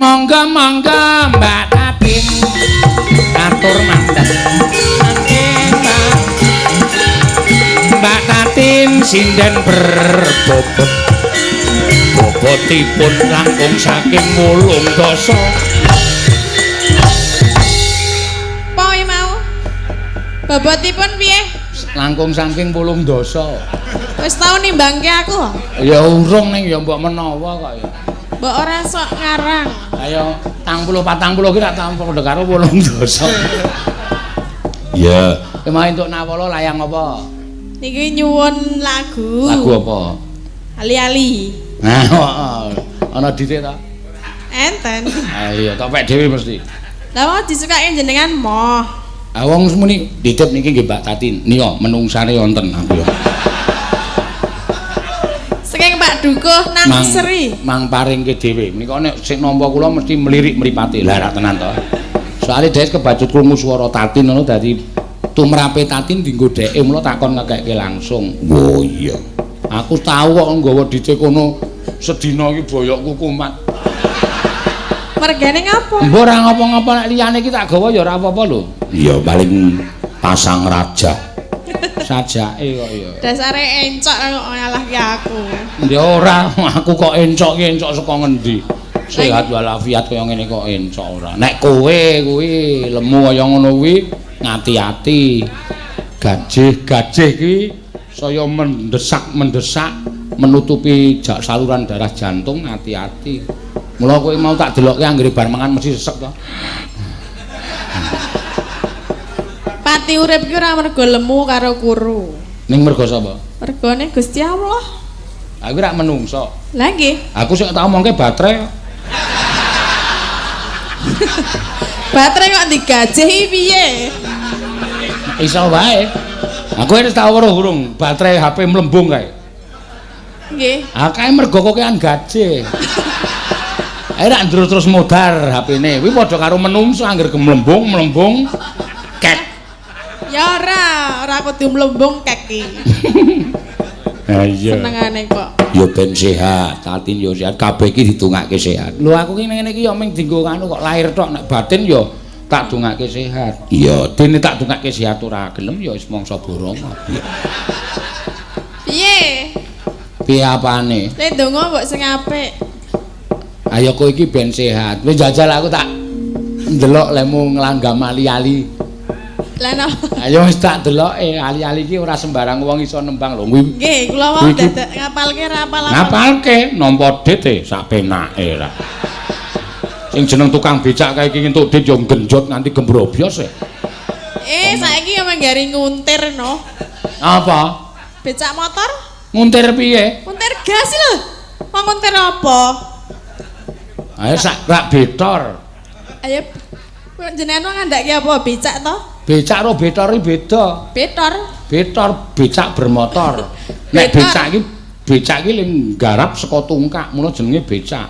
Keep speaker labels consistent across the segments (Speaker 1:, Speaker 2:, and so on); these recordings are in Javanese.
Speaker 1: Monggo monggo Mbak Tatin, atur mandat. Mangke Mbak Tatin sinden berbobot, bobotipun langkung saking 8 dasa.
Speaker 2: Apa kuwi mau? Bobotipun piye?
Speaker 1: Langkung saking 8 dasa.
Speaker 2: Wis tau nimbangke aku?
Speaker 1: Ya urung, ning ya mbok menawa kok ya.
Speaker 2: Mbok ora sok ngarang.
Speaker 1: Ayo, 40 40 ki rak padha karo 8 dasa. Iya. Mau entuk nawala layang apa?
Speaker 2: Niki nyuwun lagu.
Speaker 1: Lagu apa?
Speaker 2: Ali-ali.
Speaker 1: Nah, heeh. Ana dhite ta?
Speaker 2: Enten.
Speaker 1: Ah iya, tok pek dhewe mesti.
Speaker 2: Lah wong disukake jenengan moh.
Speaker 1: Ah wong muni ditip niki nggih Mbak Tatin. Nika menungsane wonten aku ya.
Speaker 2: Saking Pak Dukuh nang Seri.
Speaker 1: Mang paringke dhewe. Menika nek sing nampa kula mesti melirik mripate. Lah ra tenan to. Soale dhek kebacut krungu swara Tatin ngono, dadi tumrape Tatin dienggo dheke, mula takon ngekekke langsung. Oh iya. Aku tau kok nggawa dhite kono sedina iki boyokku kumat.
Speaker 2: Mergane ngapa?
Speaker 1: Mbok ora ngapa-ngapa, nek liyane iki tak gawa ya ora apa-apa lho. Iya, paling pasang raja. Sajake kok ya.
Speaker 2: Dasare encok kok nyalahke aku.
Speaker 1: Ya ora, aku kok encok ki encok saka ngendi? Sehat walafiat kaya ngene kok encok ora. Nek kowe kuwi lemu kaya ngono kuwi ngati-ati. Gajih-gajih kuwi saya mendesak-mendesak menutupi saluran darah jantung, hati-hati. Mula kowe mau tak delokke anggere bar mangan mesti sesek to.
Speaker 2: Pati urip ki ora mergo lemu karo kuru.
Speaker 1: Ning mergo sapa?
Speaker 2: Mergone Gusti Allah.
Speaker 1: Aku rak menungso.
Speaker 2: Lah nggih.
Speaker 1: Aku sing tak omongke baterai.
Speaker 2: Baterai kok digajih piye?
Speaker 1: Iso wae. Aku wis tau weruh urung baterai HP mlembung kae.
Speaker 2: Nggih.
Speaker 1: Ah kae mergo kokean gajih. Ae rak terus modar HP-ne. Kuwi padha karo menungso angger gemlembung-mlembung kek.
Speaker 2: Ya ora, ora kudu mlembung kek iki.
Speaker 1: Ha iya.
Speaker 2: Senengane kok.
Speaker 1: Ya ben sehat, Tatin ya sehat, kabeh iki didongake sehat. Lho aku ki ngene iki ya mung dienggo anu kok, lahir tok, nek batin ya tak dongake sehat. Iya, dene tak dongake sehat ora gelem ya wis mangsa borong.
Speaker 2: Piye?
Speaker 1: Piye apane?
Speaker 2: Le ndonga mbok sing apik.
Speaker 1: Ayo kowe iki ben sehat. Wis jajal aku tak ndelok lemu nglanggam ali-ali.
Speaker 2: Lah napa?
Speaker 1: Ayo wis tak deloke ali-ali iki ora sembarang wong iso nembang lho kuwi.
Speaker 2: Nggih, kula wau dadak ngapalke ra apal-apal.
Speaker 1: Ngapalke nampa dit e sak penake ra. Sing jeneng tukang becak kae iki entuk dit yo genjot nganti gembrobyos e.
Speaker 2: Saiki yo menggari nguntir no.
Speaker 1: Apa?
Speaker 2: Becak motor?
Speaker 1: Nguntir piye?
Speaker 2: Nguntir gas lho. Wong nguntir apa?
Speaker 1: Ayo sak rak betor.
Speaker 2: Ayo jenengan wong ngandhake apa becak to?
Speaker 1: Becak karo betor iki beda.
Speaker 2: Betor.
Speaker 1: Betor becak bermotor. Nek becak iki ling garap saka tungkak, mula jenenge becak.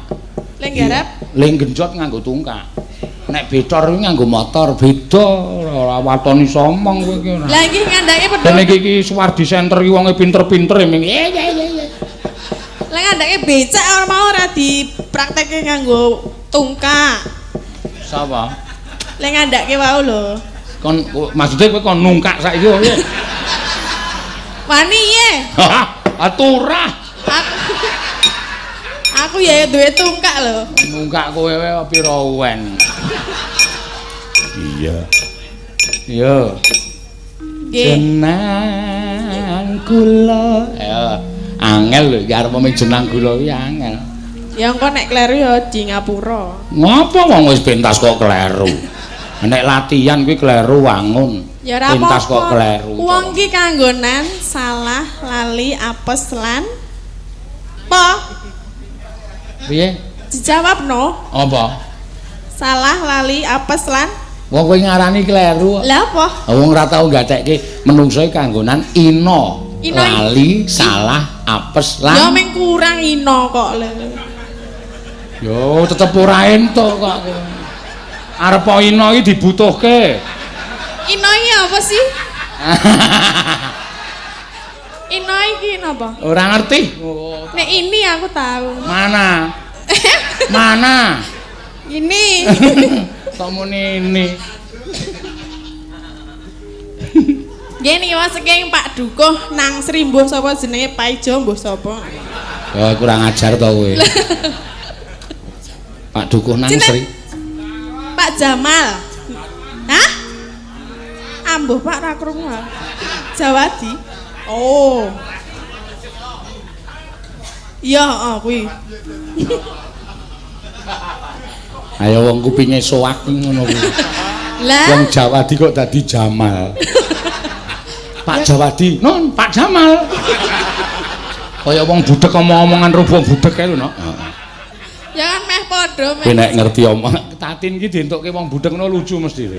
Speaker 2: Ling garap?
Speaker 1: Ling genjot nganggo tungkak. Nek betor iki nganggo motor, beda. Ora waton iso omong kowe iki ora.
Speaker 2: Lah iki ngandhake padha.
Speaker 1: Dene iki Suwardi Center iki wonge pinter-pinter ming. Iya iya iya.
Speaker 2: Lah ngandhake becak ora mau ora dipraktekke nganggo tungkak.
Speaker 1: Sapa?
Speaker 2: Lah ngandhake wau lho.
Speaker 1: Kon maksudnya kowe kon nungkak saiki piye?
Speaker 2: Wani ye.
Speaker 1: Aturah.
Speaker 2: Aku ya duwe tungkak lho.
Speaker 1: Nungkak kowe wae pira wen. Iya. Yo. Jenang kula. Ya angel lho iki arep mung jenang gula iki angel.
Speaker 2: Ya engko nek kleru ya di ngapura.
Speaker 1: Ngopo wong wis pentas kok kleru? Nek latihan kuwi kleru wangun.
Speaker 2: Ya ora
Speaker 1: pentas kok kleru.
Speaker 2: Wong ki kanggonan salah, lali, apes lan apa?
Speaker 1: Piye?
Speaker 2: Dijawab no.
Speaker 1: Apa?
Speaker 2: Salah, lali, apes lan
Speaker 1: wong kowe ngarani kleru.
Speaker 2: Lah apa?
Speaker 1: Wong ora tau gatekke menungso iki kanggonan ina, lali, salah, apes lan.
Speaker 2: Ya mung kurang ina kok lho.
Speaker 1: Yo tetep ora entuk kok. Arep ina iki dibutuhke.
Speaker 2: Ina iki apa sih? Ina iki napa?
Speaker 1: Ora ngerti.
Speaker 2: Nek ini aku tahu.
Speaker 1: Mana? Mana?
Speaker 2: Ini.
Speaker 1: Kok muni ini.
Speaker 2: Nggih niki wae saking Pak Dukuh nang Sri mbuh sapa jenenge Paijo mbuh sapa.
Speaker 1: Ya kurang ajar to kowe. Pak Dukuh nang Sri.
Speaker 2: Pak Jamal. Hah? Ambuh Pak ra krungu. Jawadi. Oh. Iya, heeh kuwi.
Speaker 1: Ayo wong kupinge soak ngono kuwi.
Speaker 2: Lah
Speaker 1: wong Jawadi kok dadi Jamal. Pak Jawadi, non Pak Jamal. Kaya wong budek omong-omongan ro wong budek kae lho, Nok. Heeh.
Speaker 2: Ya kan meh padha meh.
Speaker 1: Kowe nek ngerti omong Tatin ki dientukke wong budek ngono lucu mesti.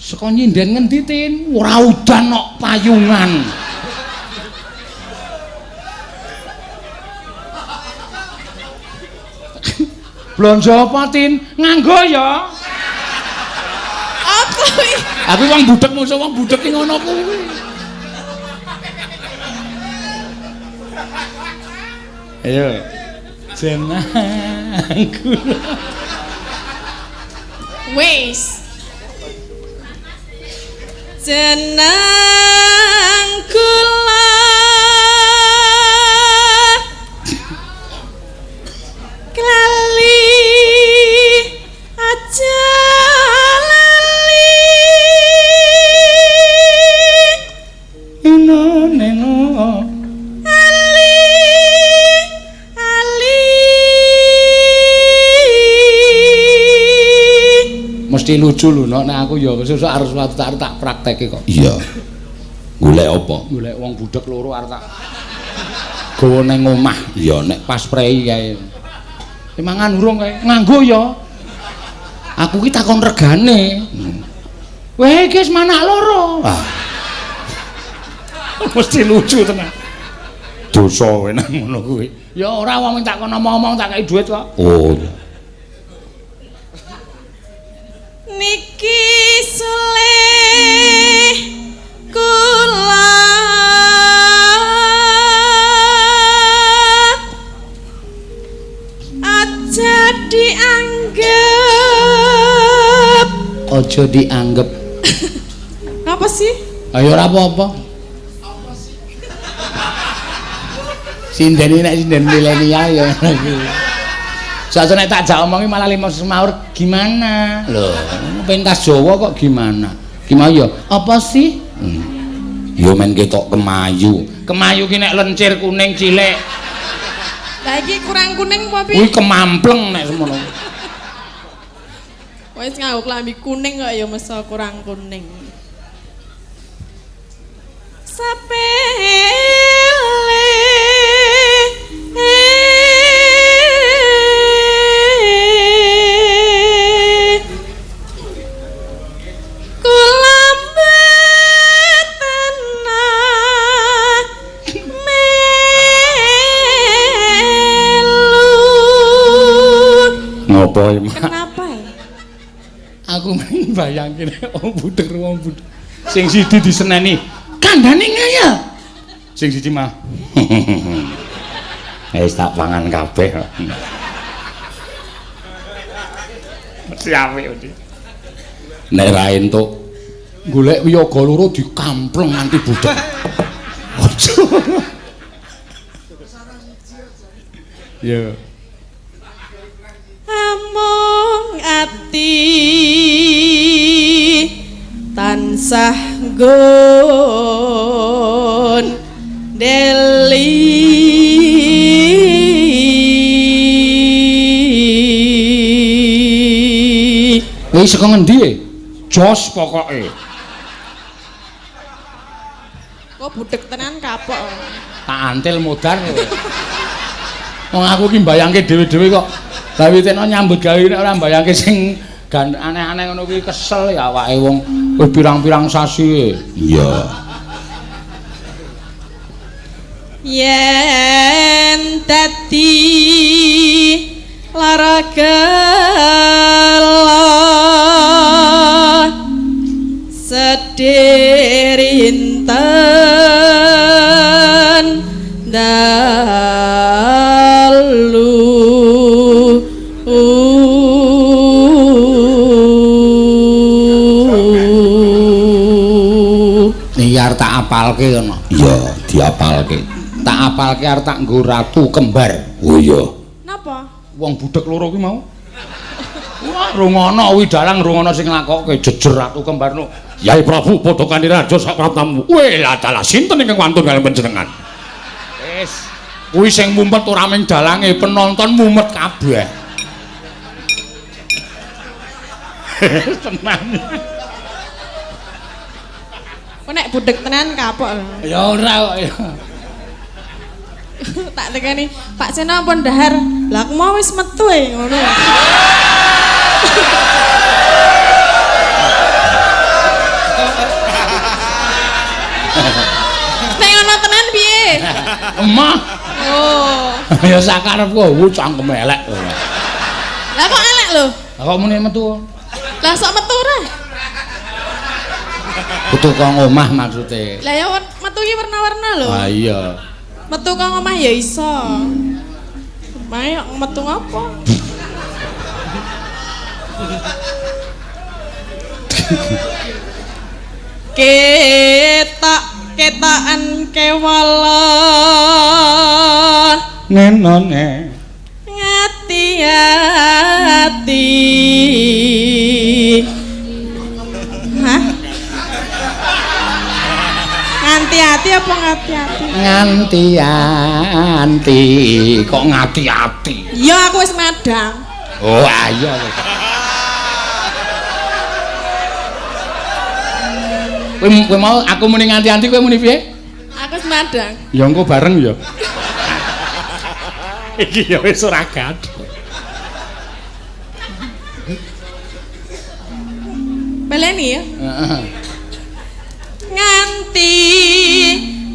Speaker 1: Saka nyinden ngendi, Tin? Ora udan kok payungan. Blonjo apa, Tin? Nganggo ya.
Speaker 2: Apa kuwi?
Speaker 1: Aku wong budek musuh wong budek ki ngono kuwi. Ayo. Jenang kula.
Speaker 2: Wis. Jenang kula klali aja lali
Speaker 1: ino neno
Speaker 2: ali ali.
Speaker 1: Mesti lucu lho, Nok. Nek aku ya sesuk arep suatu tak tak prakteke kok.
Speaker 3: Iya. Golek apa?
Speaker 1: Golek wong budek loro arep tak gawa nang omah.
Speaker 3: Iya, nek
Speaker 1: pas prei kae. Mangan urung kae? Nganggo ya. Aku ki takon regane. Weh, iki wis manak loro.
Speaker 3: Ah.
Speaker 1: Mesti lucu tenan.
Speaker 3: Dosa kowe nang ngono kuwi.
Speaker 1: Ya ora wong tak kono omong-omong tak kei dhuwit kok.
Speaker 3: Oh. Iya.
Speaker 2: Niki sulih kula aja dianggep.
Speaker 1: Aja dianggep.
Speaker 2: Apa sih?
Speaker 1: Ayo ora apa-apa. Apa sih? Sinden nek sinden milenial ya ngono kuwi. Soale nek tak jak omongi malah lima semaur gimana? Lho, pentas Jawa kok gimana? Gimana ya? Apa sih?
Speaker 3: Ya men ketok kemayu.
Speaker 1: Kemayu ki nek lencir kuning cilik.
Speaker 2: Lah iki kurang kuning apa piye?
Speaker 1: Kuwi kemampleng nek semono.
Speaker 2: Wis nganggo klambi kuning kok ya meso kurang kuning. Sepele kula mboten melu.
Speaker 3: Ngopo iki, Mak?
Speaker 2: Kenapa ya?
Speaker 1: Aku mbayangke nek wong budek wong budek. Sing siji diseneni, kandhane ngayal. Sing siji mah.
Speaker 3: Wis tak pangan kabeh.
Speaker 1: Mesti apik mesti.
Speaker 3: Nek ra entuk
Speaker 1: golek wiyaga loro dikampleng nganti budek. Aja. Ya.
Speaker 2: Amung ati tansah nggon deli.
Speaker 1: Wis saka ngendi e? Jos pokoke.
Speaker 2: Kok budek tenan kapok.
Speaker 1: Tak antil modar kowe. Wong aku ki mbayangke dhewe-dhewe kok. Lah witeno nyambut gawe nek ora mbayangke sing aneh-aneh ngono kuwi kesel ya awake wong wis pirang-pirang sasi.
Speaker 3: Iya.
Speaker 2: Yen dadi lara gelo sedih rinten dalu.
Speaker 1: Iki arep tak apalke ngono.
Speaker 3: Iya, diapalke.
Speaker 1: Tak apalke arep tak nggo ratu kembar.
Speaker 3: Oh iya.
Speaker 2: Napa?
Speaker 1: Wong budhek loro kuwi mau. Wah, rungono kuwi dalang rungono sing nglakokke jejer ratu kembar no.
Speaker 3: Yai Prabu padha kaniraja sak praptamu. Weh, lah dalah sinten ingkang wantun kaliyan panjenengan?
Speaker 1: Wis, kuwi sing mumet ora mung dalange, penonton mumet kabeh. Tenan.
Speaker 2: Kok nek budhek tenan kapok lho.
Speaker 1: Ya ora kok ya.
Speaker 2: Tak tekani, Pak Seno ampun dahar. Lah aku mau wis metu e ngono. Nek ngono tenan piye?
Speaker 1: Emah.
Speaker 2: Oh.
Speaker 1: Ya sakarepku cangkem elek.
Speaker 2: Lah kok elek lho?
Speaker 1: Lah kok muni metu?
Speaker 2: Lah sok metu ora?
Speaker 1: Metu kok omah maksude.
Speaker 2: Lah ya metu ki warna-warna lho.
Speaker 1: Ah iya.
Speaker 2: Metu kok omah ya iso. Mae metu ngopo? Ketok ketokan kewala
Speaker 1: nenone
Speaker 2: ngati-ati. Hah? Nganti-ati apa ngati-ati?
Speaker 1: Nganti-anti kok ngati-ati?
Speaker 2: Ya aku wis madang.
Speaker 1: Oh ayo. Kowe mau aku muni nganti-anti kowe muni piye?
Speaker 2: Aku wis madang.
Speaker 1: Ya engko bareng ya. Iki ya wis ora gaduh.
Speaker 2: Baleni ya.
Speaker 1: Heeh.
Speaker 2: Nganti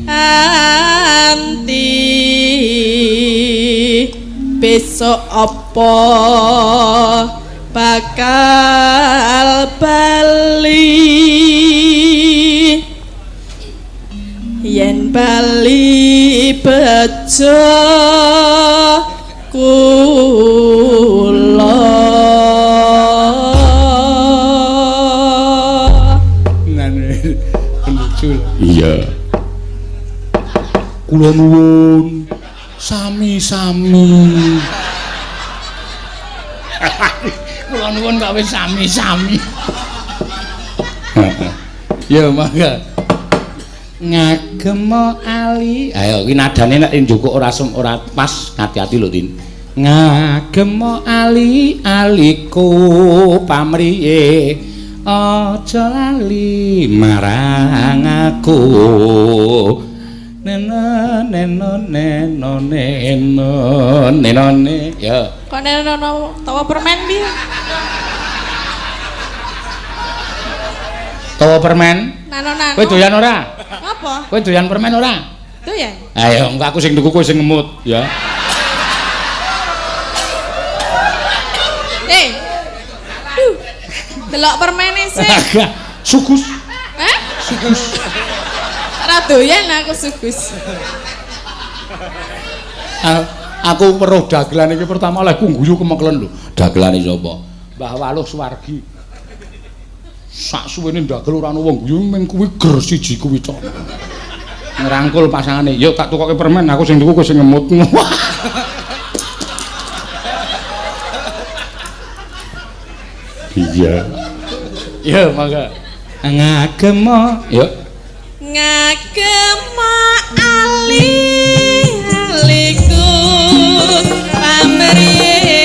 Speaker 2: anti besok apa bakal bali, yen bali bejo kula.
Speaker 1: Lucu.
Speaker 3: Iya.
Speaker 1: Kula nuwun sami-sami. Kula nuwun kok wis sami-sami. Ya mangga. Ngagem ali. Ayo iki nadane nek njukuk ora ora pas, hati-hati lho Tin. Ngagem ali aliku pamriye aja lali marang aku. Neno neno neno neno neno ne. Ya.
Speaker 2: Kok neno neno tawa permen piye?
Speaker 1: Tawa permen?
Speaker 2: Nano nano.
Speaker 1: Kowe doyan ora?
Speaker 2: Apa?
Speaker 1: Kowe doyan permen ora?
Speaker 2: Doyan.
Speaker 1: Ayo engko aku sing tuku kowe sing ngemut ya.
Speaker 2: Eh. Delok permene sih.
Speaker 1: Sugus.
Speaker 2: Hah?
Speaker 1: Sugus.
Speaker 2: Ora doyan aku sugus.
Speaker 1: Aku weruh dagelan iki pertama oleh ku guyu kemeklen lho. Dagelane sapa? Mbah Waluh Suwargi. Sak suwene ndagel ora ana wong guyu mung kuwi ger siji kuwi tok. Ngrangkul pasangane, "Yo tak tukoke permen, aku sing tuku kowe sing ngemut."
Speaker 3: Iya.
Speaker 1: Ya mangga. Ngagem ya.
Speaker 2: Ngagem ali aliku pamriye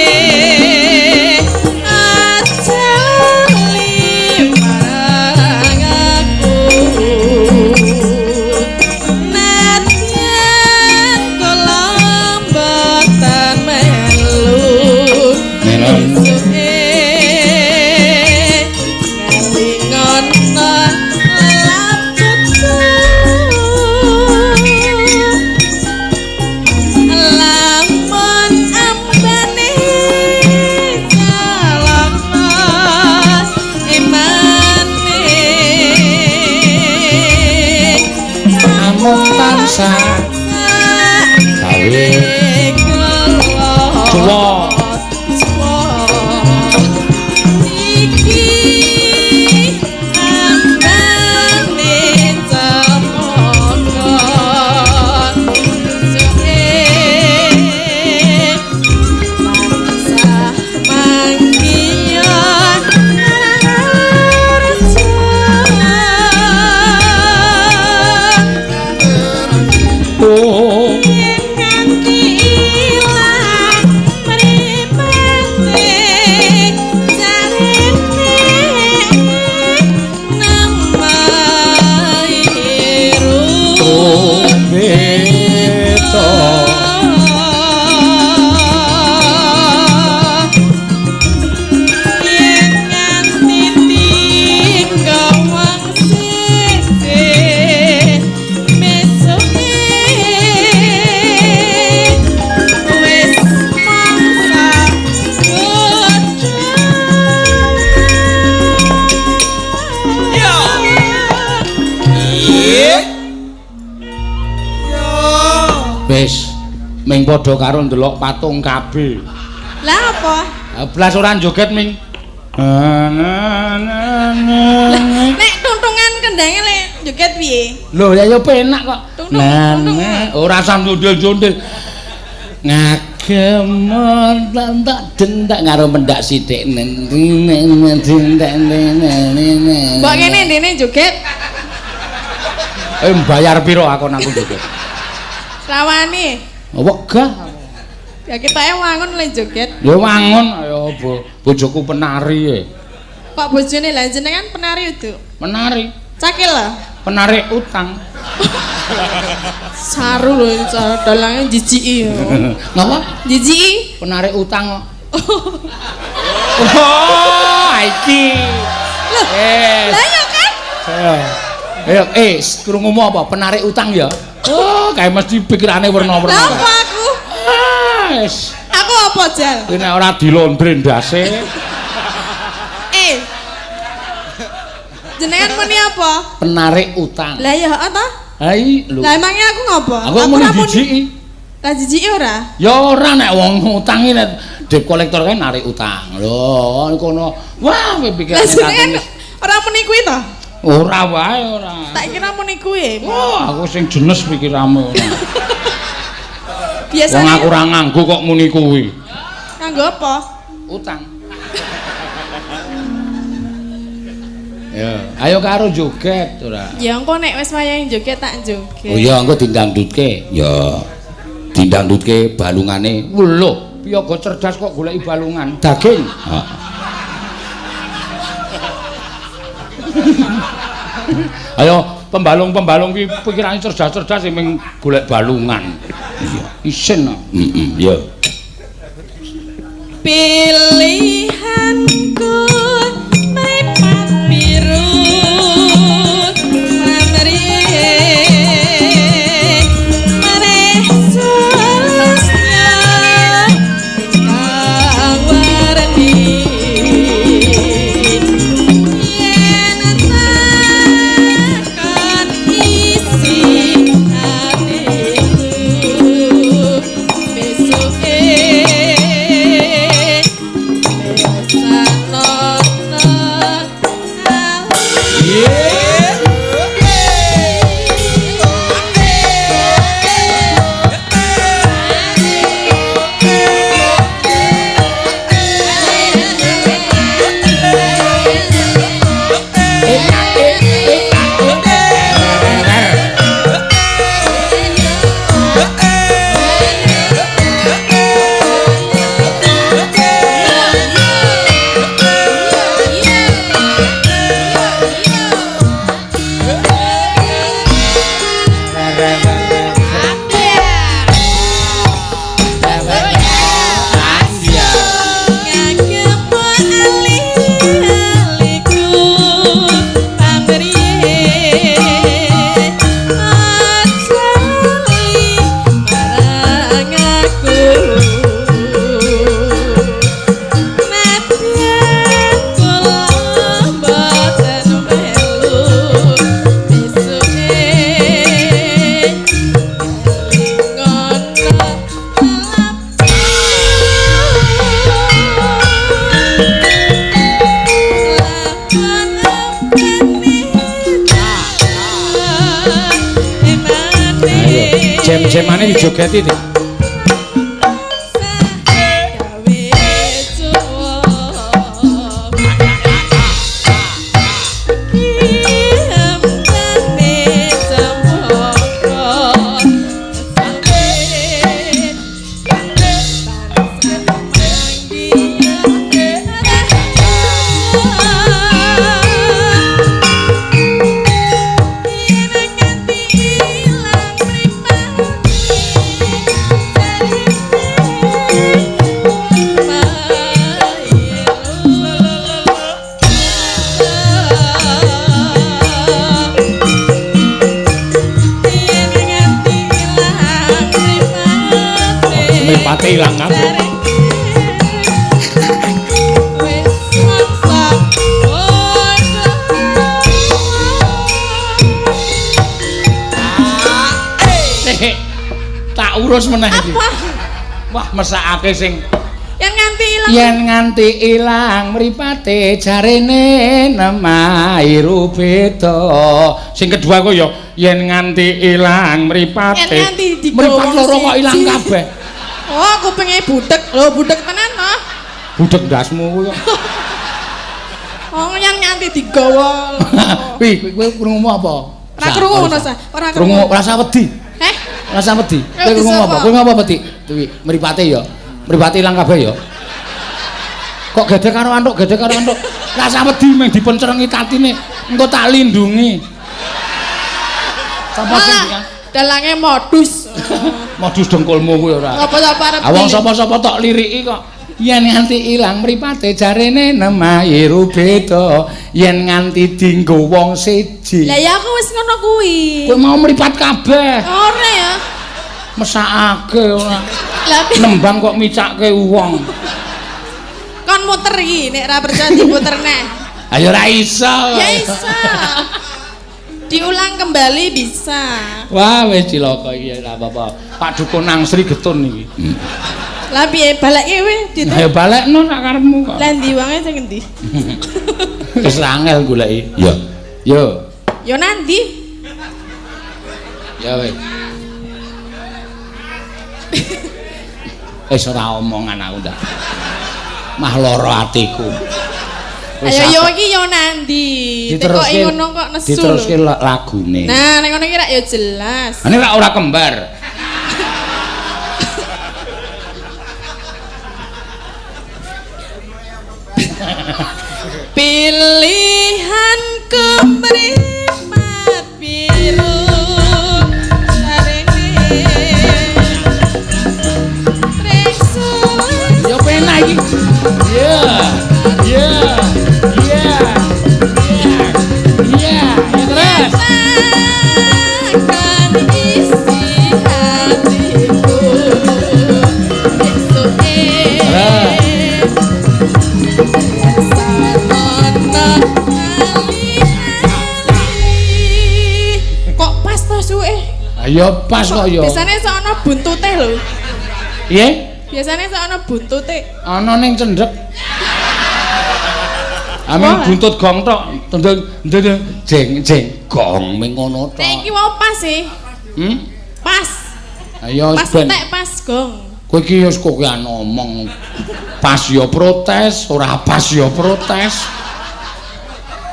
Speaker 2: aja lali marang aku. Nadyan kula mboten melu esuke
Speaker 1: gawe cuwa. Padha karo ndelok patung KB.
Speaker 2: Lah apa?
Speaker 1: Blas ora joget ming.
Speaker 2: Nek tuntungan kendange lek joget piye?
Speaker 1: Lho ya ya penak kok.
Speaker 2: Nah,
Speaker 1: ora usah njondel-njondel. Ngagem tak dentak karo mendak sithik.
Speaker 2: Mbok ngene ndene joget.
Speaker 1: Eh mbayar piro aku nang joget?
Speaker 2: Rawani.
Speaker 1: Wegah.
Speaker 2: Ya ketoke wangun le joget.
Speaker 1: Ya wangun ayo bojoku penari e.
Speaker 2: Kok bojone lah jenengan penari udu?
Speaker 1: Penari.
Speaker 2: Cakil lho.
Speaker 1: Penarik utang.
Speaker 2: Saru lho cara dalange jijiki ya.
Speaker 1: Napa?
Speaker 2: Jijiki.
Speaker 1: Penarik utang kok. Oh, iki.
Speaker 2: Lho. Lah ya kan?
Speaker 1: Ayo, krungumu apa? Penarik utang ya? Oh, kae mesti pikirane werna-werna.
Speaker 2: Lah apa aku?
Speaker 1: Wis.
Speaker 2: Aku apa, Jal?
Speaker 1: Kuwi nek ora dilondre ndase.
Speaker 2: Jenengan muni apa?
Speaker 1: Penarik utang.
Speaker 2: Lah ya heeh ta?
Speaker 1: Ha iki lho.
Speaker 2: Lah emangnya aku ngopo?
Speaker 1: Aku muni jijiki.
Speaker 2: Lah jijiki ora?
Speaker 1: Ya ora nek wong utang iki nek debt collector kae narik utang. Lho, kono. Wah, kowe pikirane
Speaker 2: jenengan ora muni kuwi ta?
Speaker 1: Ora wae ora.
Speaker 2: Tak kira muni kuwi.
Speaker 1: Wah, aku sing jenes pikiranmu ora.
Speaker 2: Biasane
Speaker 1: wong aku ora nganggo kok muni kuwi.
Speaker 2: Nganggo apa?
Speaker 1: Utang. Ya, ayo karo joget ora.
Speaker 2: Ya engko nek wis wayahe joget tak joget.
Speaker 1: Oh iya, engko dindangdutke. Ya. Dindangdutke balungane. Lho, piyaga cerdas kok goleki balungan? Daging. Heeh. Ayo pembalung-pembalung ki pikirane cerdas-cerdas sing ming golek balungan. Iya, isin. Heeh, iya.
Speaker 2: Pilihanku mripat biru pamrih mareh sulusnya kang warni yen takon isi atiku besuke
Speaker 1: Jam-jamane dijogeti to. Mripate ilang kabeh. Tak urus meneh iki.
Speaker 2: Apa?
Speaker 1: Wah, mesakake sing
Speaker 2: Yen nganti ilang.
Speaker 1: Yen nganti ilang mripate jarene nemahi rubeda. Sing kedua kok ya yen nganti ilang mripate.
Speaker 2: Yen nganti digawa
Speaker 1: mripat loro kok ilang kabeh.
Speaker 2: Oh, kupinge budek. Lho, budek tenan toh?
Speaker 1: Budek ndasmu kuwi kok.
Speaker 2: Oh, yen nganti digawa.
Speaker 1: Kuwi kowe krungu apa?
Speaker 2: Ora krungu ngono sa. Ora krungu.
Speaker 1: Rasa wedi.
Speaker 2: Heh?
Speaker 1: Rasa wedi. Kowe krungu apa? Kowe ngapa wedi? Kuwi mripate ya. Mripate ilang kabeh ya. Kok gedhe karo antuk, gedhe karo antuk. Rasa wedi meng dipencerengi tatine. Engko tak lindungi. Sapa sing
Speaker 2: dalange modus.
Speaker 1: Modus dengkulmu kuwi ora.
Speaker 2: Apa-apa arep.
Speaker 1: Wong sapa-sapa tok liriki kok. Yen nganti ilang mripate jarene nemahi rubeda, yen nganti dinggo wong siji.
Speaker 2: Lah ya aku wis ngono kuwi.
Speaker 1: Kowe mau mripat kabeh.
Speaker 2: Ora ya.
Speaker 1: Mesakake ora. Nembang kok micake wong.
Speaker 2: Kon muter iki nek ora percaya diputer neh.
Speaker 1: Ayo ora iso.
Speaker 2: Ya iso. Diulang kembali bisa.
Speaker 1: Wah wis cilaka iki ora apa-apa. Pak Dukun Angsri getun iki.
Speaker 2: Lah piye balekke kowe ditu?
Speaker 1: Ayo balekno sak karepmu kok.
Speaker 2: Lah ndi wonge sing endi?
Speaker 1: Wis angel goleki. Ya. Yo.
Speaker 2: Yo nandi?
Speaker 1: Ya wis. Wis ora omongan aku ndak. Mah lara atiku.
Speaker 2: Ayo yo iki yo nandi. Tekoki ngono kok nesu.
Speaker 1: Diteruske lagune.
Speaker 2: Nah, nek ngono iki rak yo jelas.
Speaker 1: Ini rak ora kembar.
Speaker 2: Pilihan kemripat biru sarene tresule.
Speaker 1: Yo penak iki. Ya. Ya. Ya. Ya. Ya terus.
Speaker 2: Takkan isi hatiku esuke. Kok pas to suwe?
Speaker 1: Ayo pas kok ya.
Speaker 2: Biasane sok ana buntute lho.
Speaker 1: Piye?
Speaker 2: Biasane sok ana buntute.
Speaker 1: Ana ning cendhek. Amin buntut gong tok. Tendeng ndeng jeng jeng gong ming ngono tok.
Speaker 2: Nek iki wae pas sih.
Speaker 1: Hmm?
Speaker 2: Pas.
Speaker 1: Ayo
Speaker 2: pas
Speaker 1: ben.
Speaker 2: Tek pas gong.
Speaker 1: Kowe iki wis kokean omong. Pas ya protes, ora pas ya protes.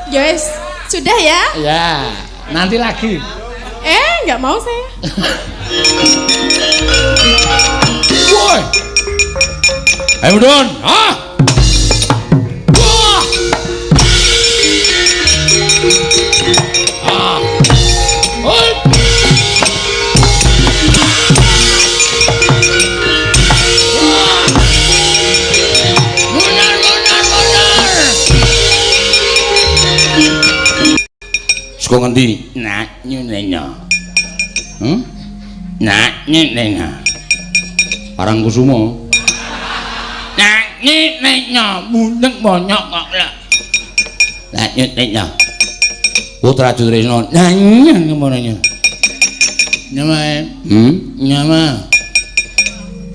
Speaker 2: Ya wis, sudah ya?
Speaker 1: Ya, nanti lagi.
Speaker 2: Enggak mau saya.
Speaker 1: Woi.
Speaker 3: Ayo mudun. Ah. Wah. Ah. Oi. Mundur, mundur, mundur. Saka ngendi? Nak nyunenya. Nak nyunenya. Parangkusumo. Nak nyunenya mundeng monyok kok lho. Nak nyunenya. Putra Jutrisna. Nanya ngono. Nyama. Nyama.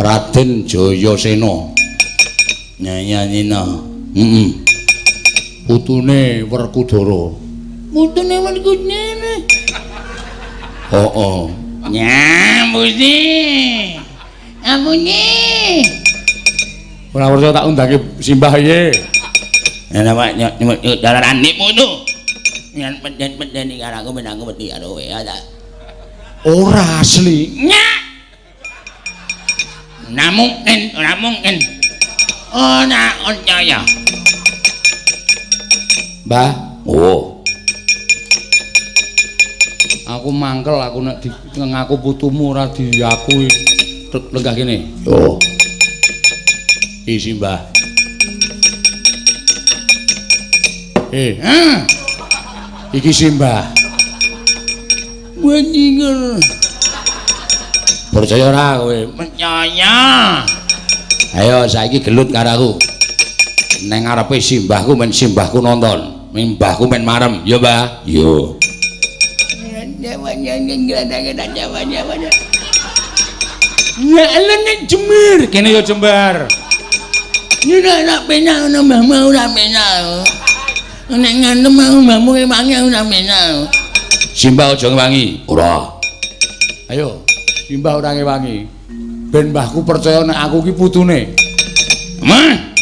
Speaker 3: Raden Jayasena. Nyanyina. Heeh. Putune Werkudara. Putune Werkudara. Heeh. Nyambusi. Ampuni. Ora percaya tak undange simbah piye. Nah, Pak, nyok dalan putu. Yen peden-peden iki karo aku ben aku wedi karo kowe ya ta. Ora asli. Nyak. Ora mungkin, ora mungkin. Ora percaya. Mbah, oh. Aku mangkel aku nek ngaku putumu ora diakui. Lenggah kene. Yo. Isi Mbah. Iki simbah. Wenyinger. Percaya ora kowe? Percaya. Ayo saiki gelut karo aku. Neng ngarepe simbahku men simbahku nonton. Mbahku men marem. Ya, Mbah. Yo.
Speaker 1: Ya nek Jember, kene ya Jember.
Speaker 3: Nek ora penak ngono mbahmu ora penak. Nek ngantem aku mbahmu ngewangi aku ora penak.
Speaker 1: Simbah aja ngewangi. Ora. Ayo, simbah ora ngewangi. Ben mbahku percaya nek aku ki putune.
Speaker 3: Mah.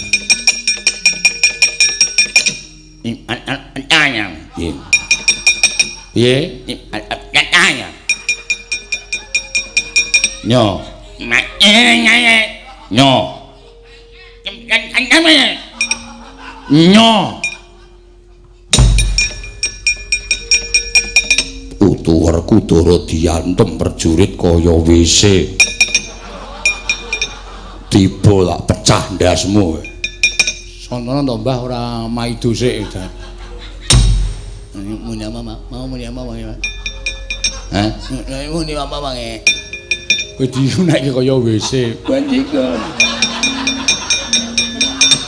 Speaker 1: Piye? Piye? Nyo. Nyo. Nyo. Putu Werkudara diantem prajurit kaya WC. Tiba lak pecah ndasmu. Sontana to Mbah ora maido sik.
Speaker 3: Muni apa mau muni apa bang? Hah? Muni apa bang?
Speaker 1: Kowe diunekke kaya WC.
Speaker 3: Bajingan.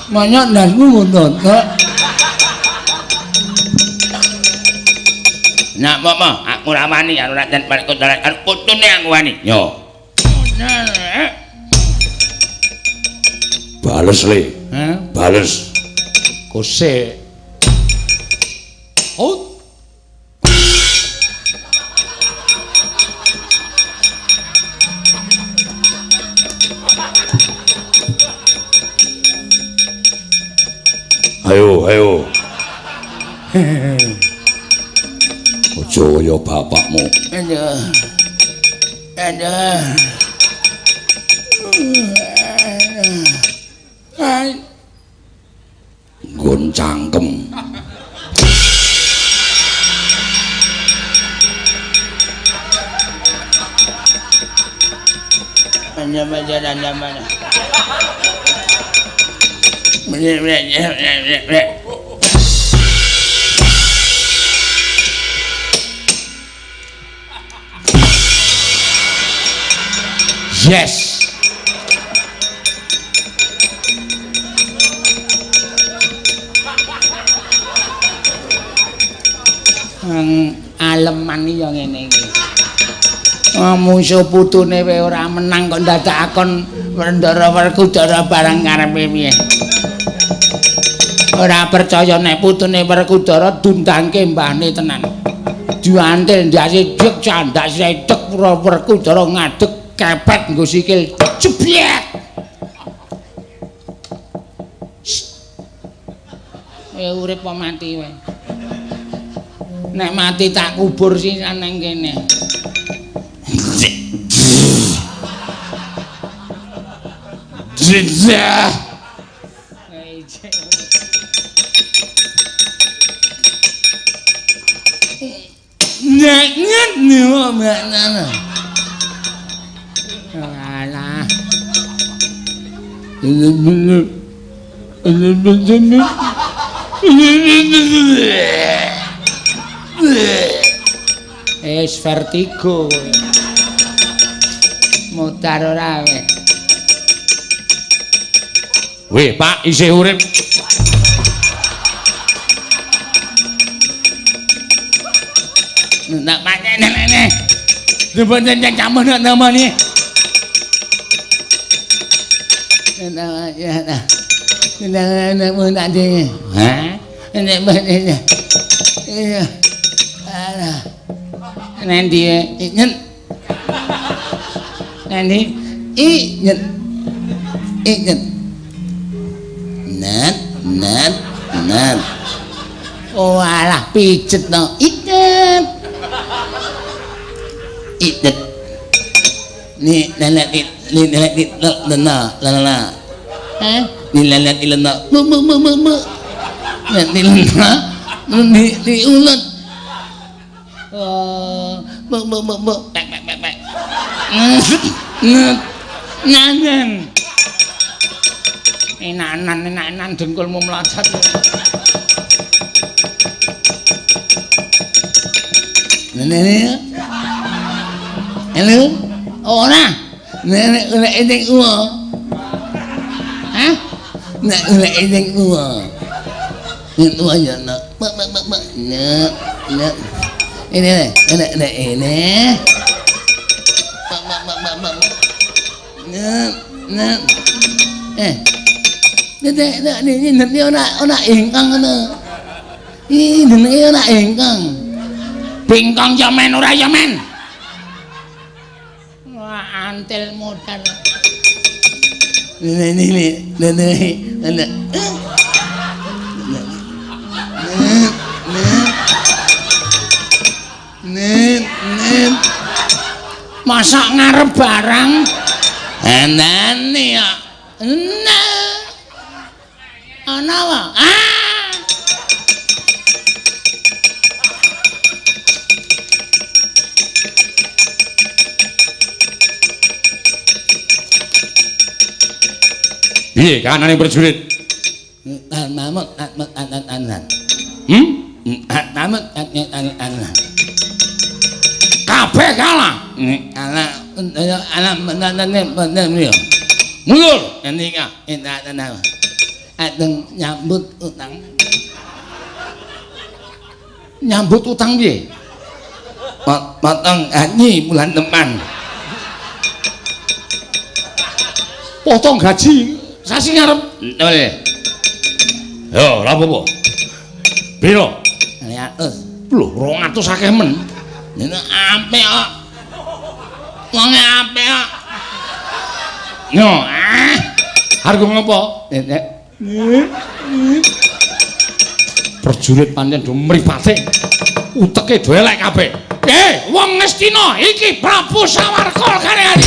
Speaker 1: Manyok ndasmu ngono tok.
Speaker 3: Nak mama, aku ora wani karo Raden Werkudara, karo putune aku wani.
Speaker 1: Yo. Bales le. Hah? Bales. Kose. Oh. Ayo, ayo. Aja kaya bapakmu.
Speaker 3: Aduh. Aduh.
Speaker 1: Nggon cangkem. Yes. Aleman ya ngene iki. Mungsuh putune wae ora menang kok dadak akon Ndara Werkudara barang karepe piye. Ora percaya nek putune Werkudara dundangke mbahne tenan. Diantil ndase dek candak sredek Werkudara ngadeg kepet nggo sikil jebyek. Urip apa mati wae. Nek mati tak kubur sisan nang kene. Jejah. Nek nyet niwa maknane. Alah. Es vertigo. Mutar ora kowe. Weh, Pak isih urip.
Speaker 3: Nak panen nene. Dibenten campur namane.
Speaker 1: Hah?
Speaker 3: Nanti nyen. Nanti i nyen. I nyen. Net net net. Oh alah pijet no. Itet. Itet. Ni nenek ni nenek ni lena lena. Hah? Ni nenek ni lena. Mu mu mu mu mu. Ni lena. Ni ni ulet. Oh, mu mu mu mu. Pek pek pek pek.
Speaker 1: Nanan. Enanan enanan dengkulmu melacat.
Speaker 3: Nenek. Halo. Ora. Nenek nek ning uwa. Hah? Nek nek ning uwa. Ning uwa ya nak. Mek mek mek mek. Nek nek. Ini nek nek nek ini. Mek mek mek mek mek. Eh. Nek nek nek ora ora ingkang ngono. Iki jenenge ora ingkang.
Speaker 1: Bingkang ya men ora ya men. Wah, antil modal.
Speaker 3: Ini ini ini ini. Nen nen.
Speaker 1: Masak ngarep barang.
Speaker 3: Enane ya. Nah.
Speaker 1: Ana apa? Ah. Piye kahanane prajurit?
Speaker 3: Mamut anan.
Speaker 1: Hmm?
Speaker 3: Mamut anan.
Speaker 1: Kabeh kalah.
Speaker 3: Kalah alam menane menane.
Speaker 1: Mundur.
Speaker 3: Enika enak. Adeng nyambut utang.
Speaker 1: Nyambut utang piye?
Speaker 3: Potong gaji bulan depan.
Speaker 1: Potong gaji sasi ngarep.
Speaker 3: Betul.
Speaker 1: Yo, ora apa-apa. Piro?
Speaker 3: 200.
Speaker 1: Lho, 200 akeh men.
Speaker 3: Ini apik kok. Wonge apik kok.
Speaker 1: Yo, ah. Harga ngopo?
Speaker 3: Nek.
Speaker 1: Prajurit pancen do mripate. Uteke do elek kabeh. Eh, wong Ngastina iki Prabu Sawarka kare hari.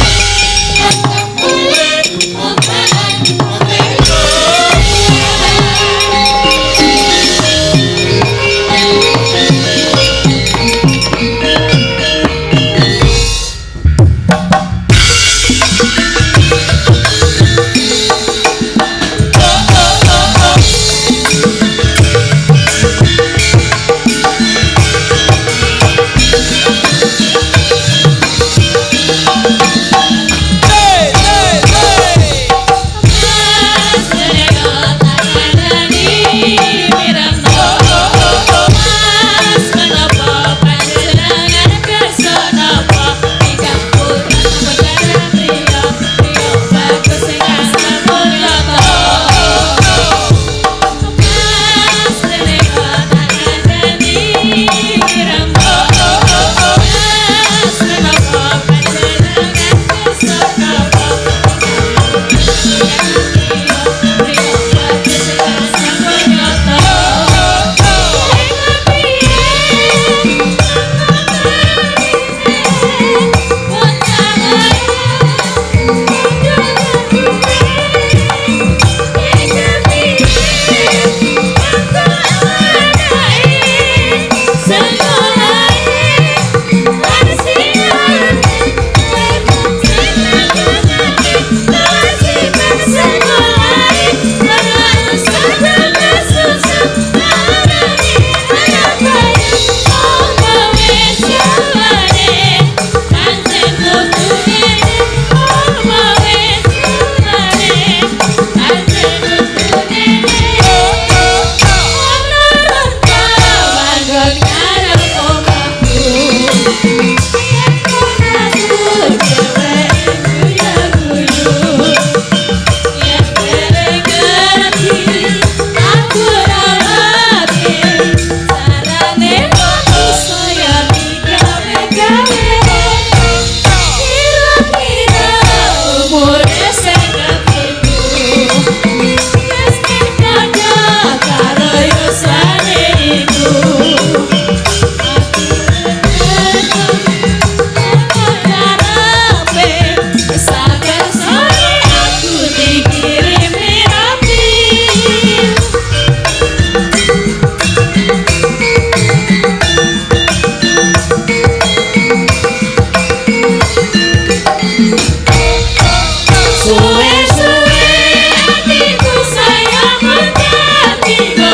Speaker 2: Suwe-suwe atiku sayang mendati kutu.